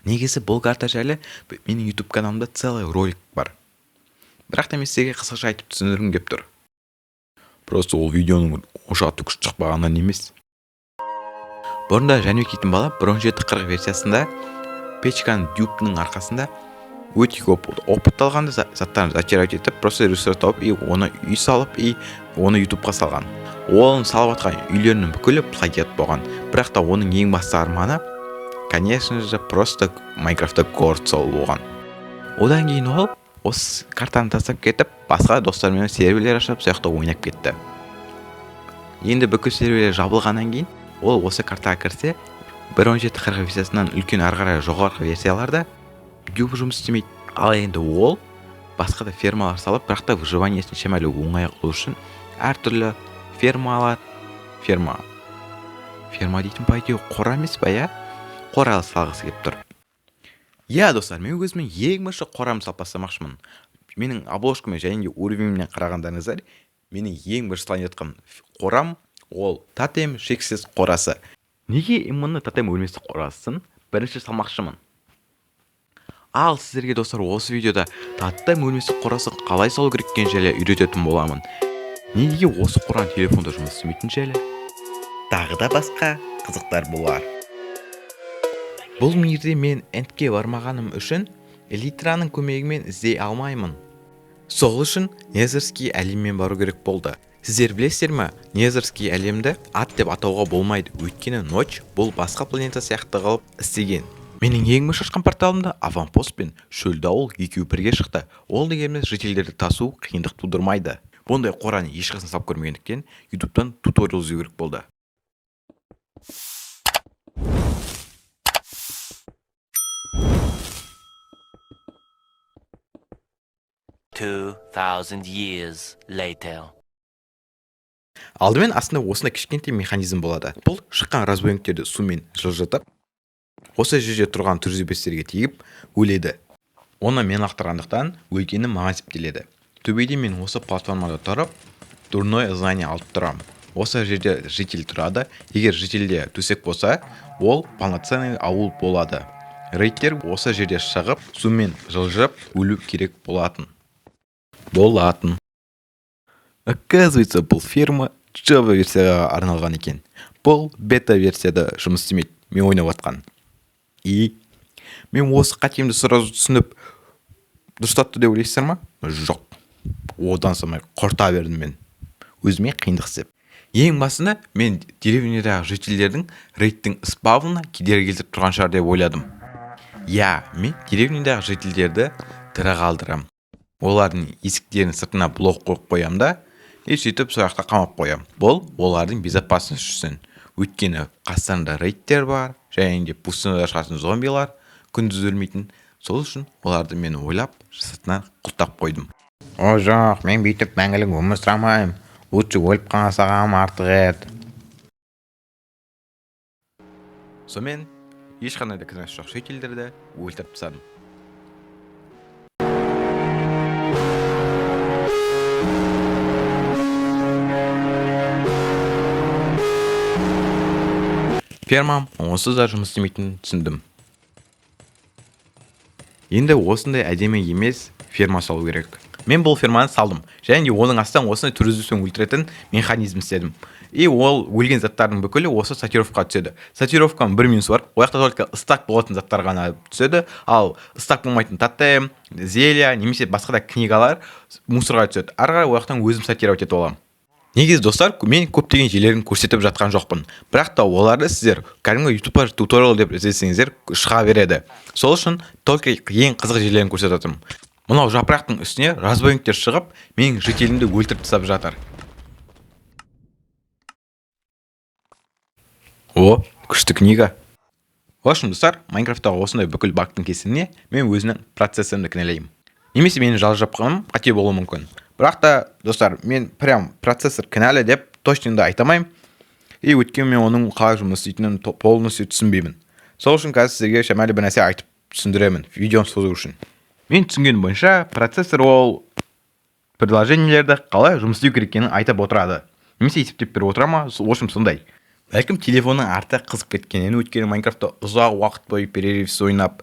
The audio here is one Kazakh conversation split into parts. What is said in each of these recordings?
Негізі бұл карта жайлы менің YouTube каналымда целый ролик бар. Бірақ та мен сіздерге қысқаша айтып түсіндіргім келіп тұр. Просто ол видеоның онша қатты күшті шықпағаннан емес. Бұрында Жәнібек дейтін бала 1.17.40 версиясында печканың дюпның арқасында өте көп опыт алған да, заттарын зачаровать етіп, просто ресурс тауып, и оны үй салып, и оны ютубқа салған. Оның салып жатқан үйлерінің бүкілі плагиат болған. Бірақ та оның ең басты арманы, конечно же, просто Майнкрафтта город салу болған. Одан кейін ол осы картаны тастап кетіп, басқа достарымен серверлер ашып, сол жақта ойнап кетті. Енді бүкіл серверлер жабылғаннан кейін ол осы картаға кірсе, 1.17.40 версиясынан үлкен ары қарай жоғарғы версияларда дюп жұмыс істемейді. Ал енді ол басқа да фермалар салып, бірақ та выживаниесін шамалы оңай қылу үшін әртүрлі фермалар, ферма ферма дейтін, по идее, қора емес па, иә, қора салғысы келіп тұр. Иә, достар, мен өзімнің ең бірінші қорамды салып бастамақшымын. Менің обложкамен және де уровеньмен қарағандарыңыздар, менің ең бірінші салайын жатқан қорам ол тотем шексіз қорасы. Неге именно тотем өлместік қорасын бірінші салмақшымын? Ал сіздерге, достар, осы видеода тотем өлместік қорасын қалай салу керек екенін жайлы үйрететін боламын. Неге осы қораның телефонда жұмыс істемейтін жайлы, тағы да басқа қызықтар болар. Бұл мирде мен Эндке бармағаным үшін элитраның көмегімен іздей алмаймын. Сол үшін незерский әлеммен бару керек болды. Сіздер білесіздер ме, незерский әлемді ад деп атауға болмайды, өйткені Ночь бұл басқа планета сияқты қылып істеген. Менің ең бірінші ашқан порталымда аванпост пен шөлді ауыл екеуі бірге шықты. Ол дегеніміз, жительдерді тасу қиындық тудырмайды. Бұндай қораны ешқашан салып көрмегендіктен, ютубтан туториал іздеу керек болды. 2,000 years later. Алдымен астында осындай кішкентай механизм болады. Бұл шыққан разбойниктерді сумен жылжытып, осы жерде тұрған трезубецтерге тиіп өледі. Оны мен лақтырғандықтан, өлгені маған есептеледі. Төбеде мен осы платформада тұрып, дурное знание алып тұрамын. Осы жерде житель тұрады. Егер жительде төсек болса, ол полноценный ауыл болады. Рейдтер осы жерде шығып, сумен жылжып өлу керек болатын. Оказывается, бұл ферма Java версияға арналған екен. Бұл бета версияда жұмыс істемейді мен ойнап жатқан. И мен осы қатемді сразу түсініп дұрыстатты деп ойлайсыздар ма? Жоқ, одан самай құрта бердім мен өзіме қиындық істеп. Ең басында мен деревнядағы жительдердің рейдтің спавнына кедергі келтіріп тұрған шығар деп ойладым. Иә, мен деревнядағы жительдерді тірі қалдырамын, олардың есіктерінің сыртына блок қойып қоямын да, и сөйтіп сол жақта қамап қоямын. Бұл олардың безопасность үшін, өйткені қастарында рейдтер бар және де пустыняда шығатын зомбилар, күндіз өлмейтін. Сол үшін оларды мен ойлап, сыртынан құлыптап қойдым. О жоқ, мен бүйтіп мәңгілік өмір сүре алмаймын, лучше өліп қалсам артық еді. Сонымен ешқандай да кінәсі жоқ жительдерді өлтіріп тастадым. Фермам онсыз да жұмыс істемейтінін түсіндім. Енді осындай әдемі емес ферма салу керек. Мен бұл ферманы салдым және де оның астынан осындай трезубцпен өлтіретін механизм істедім. И ол өлген заттардың бүкілі осы сортировкаға түседі. Сортировканың бір минусы бар: ол жақта только стак болатын заттар ғана түседі, ал стак болмайтын тотем, зелья немесе басқа да книгалар мусорға түседі. Ары қарай ол жақтан өзім сортировать етіп аламын. Негізі, достар, мен көптеген жерлерін көрсетіп жатқан жоқпын, бірақ та оларды сіздер кәдімгі ютубта туториал деп іздесеңіздер, шыға береді. Сол үшін только ең қызық жерлерін көрсетіп жатырмын. Мынау жапырақтың үстіне разбойниктер шығып, менің жителімді өлтіріп тастап жатыр. О, күшті книга. В общем, достар, Майнкрафттағы осындай бүкіл багтың кесіріне мен өзімнің процессорымды кінәлаймын немесе менің жазып жапқаным қате болуы мүмкін. Бірақ та, достар, мен прям процессор кінәлі деп точно да айта алмаймын и өйткені мен оның қалай жұмыс істейтінін полностью түсінбеймін. Сол үшін қазір сіздерге шамалы бір нәрсе айтып түсіндіремін видеоны созу үшін. Мен түсінгенім бойынша, процессор ол приложениелерді қалай жұмыс істеу керек екенін айтып отырады немесе есептеп беріп отыра ма, в общем, сондай. Бәлкім, телефонның арты қызып кеткеннен, өйткені Майнкрафтта ұзақ уақыт бойы перерывсыз ойнап,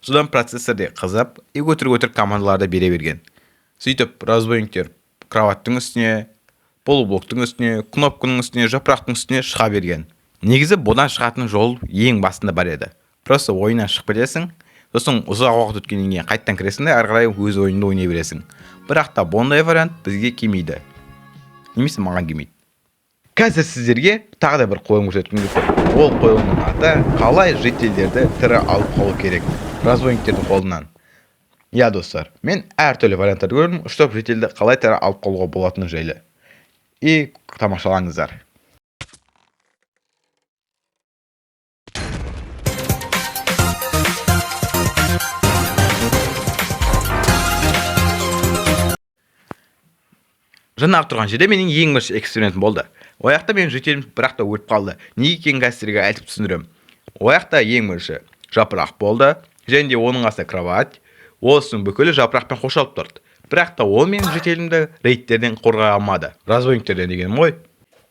содан процессор де қызып и өтірік өтірік командаларды бере берген. Сөйтіп разбойниктер кроваттың үстіне, полублоктың үстіне, кнопканың үстіне, жапырақтың үстіне шыға берген. Негізі бұдан шығатын жол ең басында бар еді. Просто ойыннан шығып кетесің, сосын ұзақ уақыт өткеннен кейін қайтадан кіресің де, ары қарай өз ойыныңды ойнай бересің. Бірақ та бұндай вариант бізге келмейді, немесе маған келмейді. Қазір сіздерге тағы да бір қойылым көрсеткім келіп тұр. Ол қойылымның аты «Қалай жительдерді тірі алып қалу керек разбойниктердің қолынан». Иә, достар, мен әртүрлі варианттарды көрдім, чтобы жительді қалай тірі алып қалуға болатыны жайлы. И тамашалаңыздар. Жаңағы тұрған жерде менің ең бірінші экспериментім болды. Ол жақта менің жителім бірақ та өліп қалды. Неге екенін қазір сіздерге айтып түсіндіремін. Ол жақта ең бірінші жапырақ болды және де оның қасында кровать. Осының бүкілі жапырақпен қоршалып тұрды, бірақ та ол менің жителімді рейдтерден қорғай алмады, разбойниктерден дегенім ғой.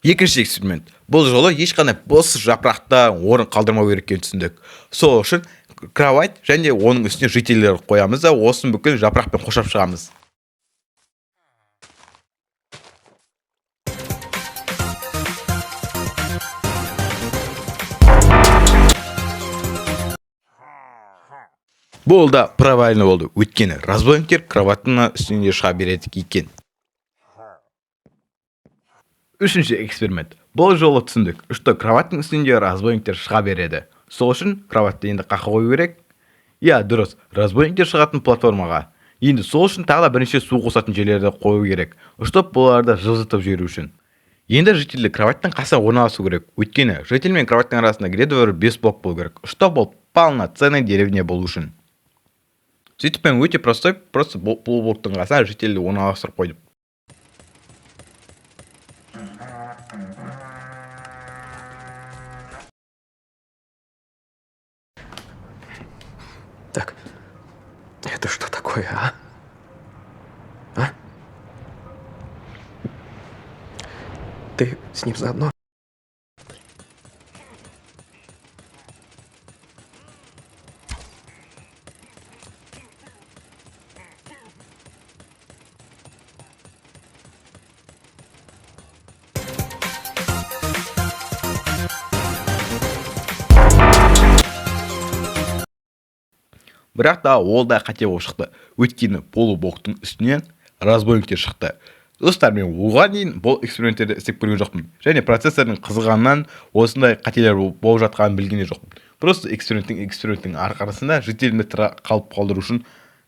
Екінші эксперимент. Бұл жолы ешқандай бос жапырақта орын қалдырмау керек екенін түсіндік. Сол үшін кровать және оның үстіне жительдер қоямыз да, осының бүкіл жапырақпен қоршап шығамыз. Бұл да провально болды, өйткені разбойниктер кроваттың үстіне де шыға береді екен. Үшінші эксперимент. Бұл жолы түсіндік, что кроваттың үстінде разбойниктер шыға береді. Сол үшін кроватты енді қаққа қою керек? Иә, дұрыс, разбойниктер шығатын платформаға. Енді сол үшін тағы да бірнеше су қосатын жерлерді қою керек, чтоб бұларды жылжытып жіберу үшін. Енді жительді кроваттың қасына орналасу керек, өйткені житель мен кроваттың арасында где-то бір 5 блок болу керек, чтоб ол полноценный деревня болу үшін. Сөйтіп мен өте простой, просто бұл блоктың қасына жительді орналастырып қойдым. Так, это что такое, а? А? Ты с ним заодно? Бірақ та ол да қате болып шықты, өйткені полублоктың үстінен разбойниктер шықты. Достар, мен оған дейін бұл эксперименттерді істеп көрген жоқпын және процессордың қызығаннан осындай қателер болып жатқанын білген де жоқпын. Просто эксперименттің арқасында жителімді тірі қалып қалдыру үшін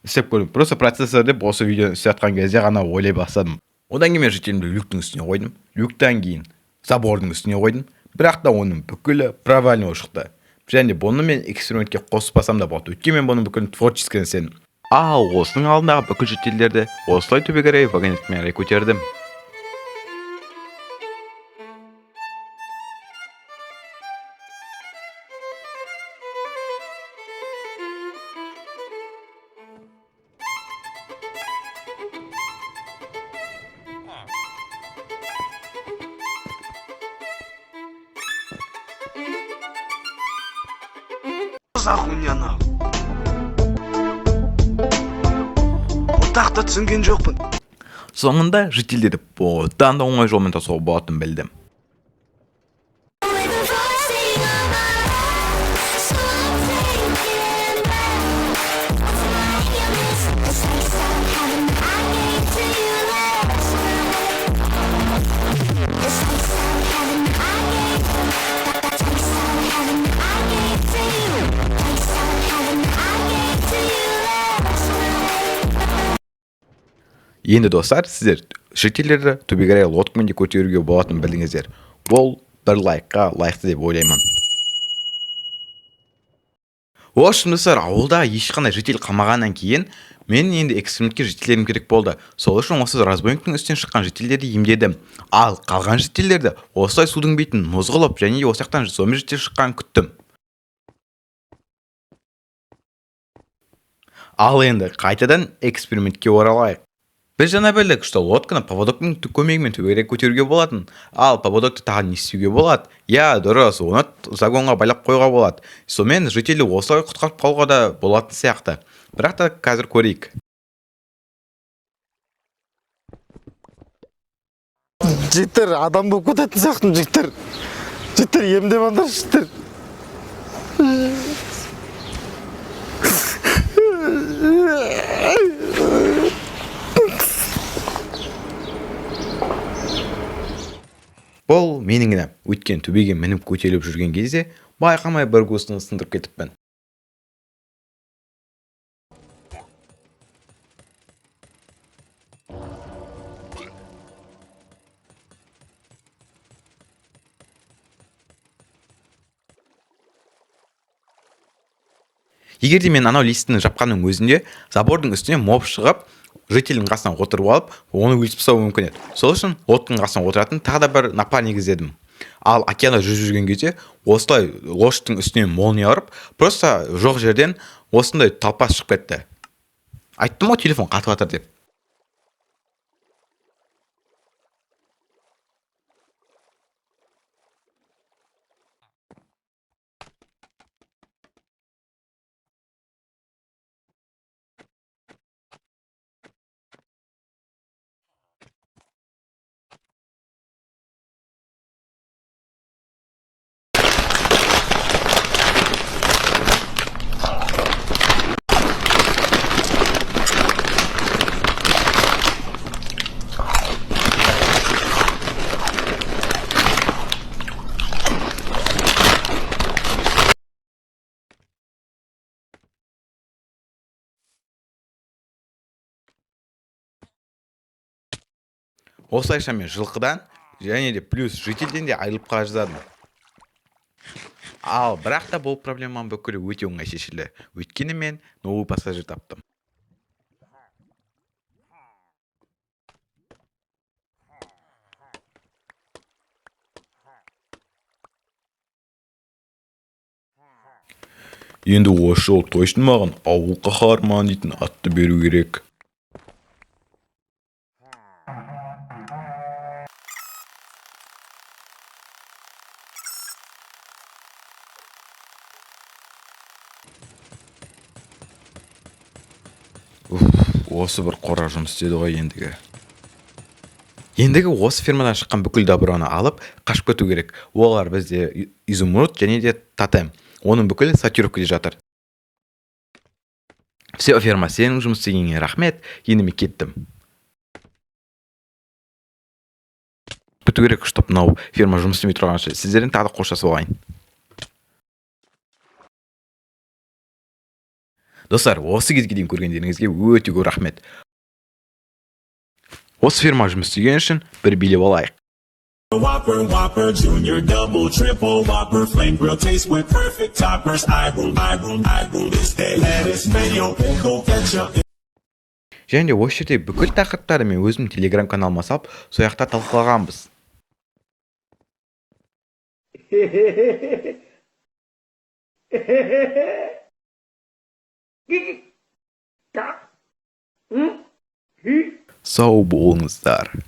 істеп көрдім. Просто процессор деп осы видеоны істеп жатқан кезде ғана ойлай бастадым. Одан кейін мен жителімді люктің үстіне қойдым, люктан кейін забордың үстіне қойдым, бірақ та оның бүкілі провальный болып шықты. Және бұны мен экспериментке қоспасам да болады, өйткені мен бұның бүкілін творческий істедім. Ал осының алдындағы бүкіл жительдерді осылай төбеге қарай вагонеткамен қарай көтердім. За хуйня, нахуй? Одақ та түсінген жоқпын. Соңында жительдерді бұдан да оңай жолмен тасуға болатынын білдім. With the voice in your mind, so I'm taking back the time you missed, the sex of heaven I gave to you last night. The sex of heaven I gave, the sex of heaven I gave to you, sex of heaven I gave to you last night. Енді, достар, сіздер жительдерді төбеге қарай лодкамен де көтеруге болатынын білдіңіздер. Бұл бір лайкқа лайықты деп ойлаймын. В общем, достар, ауылда ешқандай житель қалмағаннан кейін мен енді экспериментке жительдерім керек болды. Сол үшін осы разбойниктің үстінен шыққан жительдерді емдедім. Ал қалған жительдерді осылай судың бетін мұз қылып және де осы жақтан зомби житель шыққанын күттім. Ал енді қайтадан экспериментке оралайық. Біз жаңа білдік, что лодканы поводоктың көмегімен төбеге көтеруге болатын. Ал поводокты тағы не істеуге болады? Иә, дұрыс, оны загонға байлап қоюға болады. Сонымен жительді осылай құтқарып қалуға да болатын сияқты. Бірақ та қазір көрейік. Жігіттер, адам болып кететін сияқтымын, жігіттер. Жігіттер, емдеп алыңдаршы, жігіттер. Бұл менің кінәм. Өйткені төбеге мініп көтеріліп жүрген кезде байқамай бір гусыны сындырып кетіппін. Егер де мен анау листіні жапқанның өзінде забордың үстіне моб шығып, жительдің қасына отырып алып, оны өлтіріп тастауы мүмкін еді. Сол үшін лодканың қасына отыратын тағы да бір напарник іздедім. Ал океанда жүзіп жүрген кезде осылай лошадьтың үстіне молния ұрып, просто жоқ жерден осындай толпа шығып кетті. Айттым ғой, телефон қатып жатыр деп. Осылайша мен жылқыдан және де плюс жительден де айырылып қала жаздадым. Ал бірақ та бұл проблеманың бүкілі өте оңай шешілді. Өйткені мен новый пассажир таптым. Енді осы жолы точно маған ауыл қаһарманы дейтін атты беру керек. Уф, осы бір қора жұмыс істеді ғой ендігі. Ендігі осы фермадан шыққан бүкіл доброны алып, қашып кету керек. Олар бізде изумруд және де тотем. Оның бүкілі сортировкада жатыр. Все, ферма, сенің жұмыс істегеніңе рахмет, енді мен кеттім. Біту керек, чтоб мынау ферма жұмыс істемей тұрғанша. Сіздерден тағы да қоштасып алайын. Достар, осы кезге дейін көргендеріңізге өте көп рахмет. Осы ферма жұмыс істеген үшін бір билеп алайық. Whopper, Whopper, Junior, Double, Triple, Whopper, Flame Grill taste with perfect toppers. I will, I will, I will. It's that lettuce, mayo, pickle, ketchup. Және де осы жерде бүкіл тақырыптарды мен өзім телеграм каналыма салып, сол жақта талқылағанбыз. Сау болыңыздар.